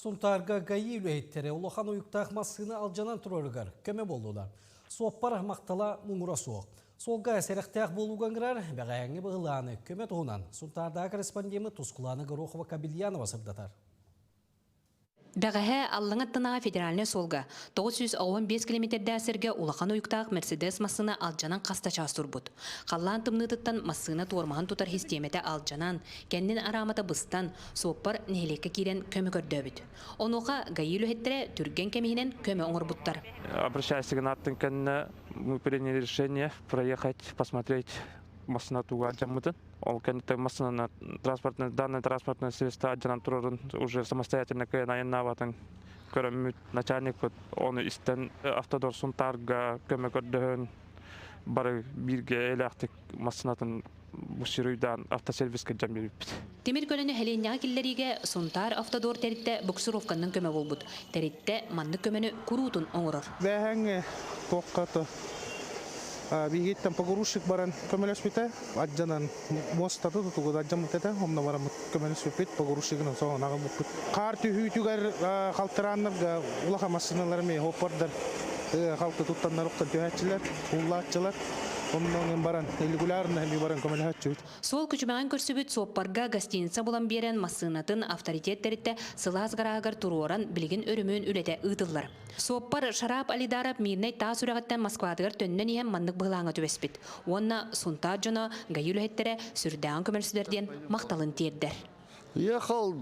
Сунтаарга ГАИ үлэһиттэрэ улахан уйуктаах массыына алдьанан турарыгар көмө буоллулар. Суоппар махтала муҥура суох. Суолга сэрэхтээх буолууга ыҥырар бэҕэһээҥҥи быһылааны көмө туһунан Сунтаардааҕы корреспондеммыт Тускулаана Горохова-Кабельянова сырдатар. Бэҕэһээ Аллаҥа аттынааҕы федеральнай суолга 995 километрдээх сиргэ улахан уйуктаах Мерседес массыына алдьанан хаста чаас турбут. Халлаан тымныытыттан массыына туормаһын тутар систиэмэтэ алдьанан, кэннин араамата быстан, суоппар нэһилиэккэ киирэн көмө көрдөөбүт. Онуоха ГАИ үлэһиттэрэ түргэн кэм иһинэн көмө оҥорбуттар. Обращайся гынааттын кэннэ мы приняли решение проехать, посмотреть массыына туга алдьаммытын. Ол кэнниттэн массыынаны транспортный данное транспортное средство алдьанан турарын уже самостоятельно кыайан айаннаабатын көрөммүт начальникпыт ону истэн автодор Сунтаарга көмө көрдөһөн бары бииргэ эйэлээхтик массыынатын буксируйдаан автосервиска дьон биэрбиппит. Тимир көлөнү нэһилиэнньэҕэ киллэриигэ Сунтаар Автодор тэрилтэ буксировканан көмө буолбут. Тэрилтэ маннык көмөнү куруутун оҥорор. Бээһэҥ туохха то биһигиттэн погрузчик баран көмөлөспүтэ аддьанан муостаты тутугу аддьаммыт этэ онно бараммыт көмөлөспүппүт погрузчигынан соһон аҕалбыппыт хаар түһүүтүгэр халтарааннарга улахан массыыналар эмиэ хоппордар халты туттаннар охтон түһээччилэр ууллааччылар онно баран регулярно эмиэ баран көмөлөһөөччүбүт. Суол күчүмэҕин көрсүбүт суоппарга гостиница булан биэрэн массыынатын авторитет тэрилтэ сылаас гарааһыгар туруоран билигин өрөмүөн үлэтэ ыытыллар. Суоппар Шарап Алидаров Мирнэй таас үрэҕиттэн Москватыгар төннөн иһэн маннык быһылааҥҥа түбэспит. Уонна Сунтаар дьоно ГАИ үлэһиттэрэ сүрдээҕин көмөлөстүлэр диэн махталын тиэрдэр. Ехал,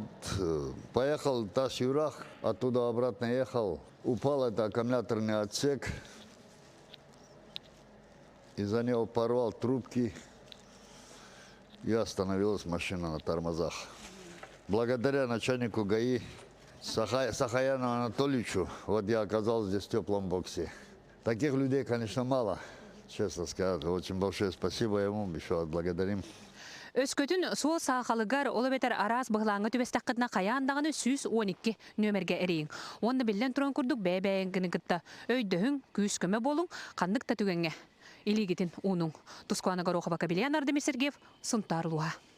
поехал Тас-Юрах, оттуда обратно ехал. Упал это аккумуляторный отсек. Из-за него порвал трубки и остановилась машина на тормозах. Благодаря начальнику ГАИ Сахаяну Анатольевичу, вот я оказался здесь в теплом боксе. Таких людей, конечно, мало, честно сказать. Очень большое спасибо ему, еще отблагодарим. Өскөтүн суол саахалыгар, ол эбэтэр араас быһылааҥҥа түбэстэххитинэ хайаан даҕаны 112 нүөмэргэ эрийиҥ. Уонна биллэн туран курдук бэйэ-бэйэҥкини кытта өйдөһүҥ, күүс-көмө буолуҥ, ханнык да түгэҥҥэ илиигитин уунуҥ. Тускуана Горохова, Кабельян Ардемир Сергеев, Сунтаар улууһа.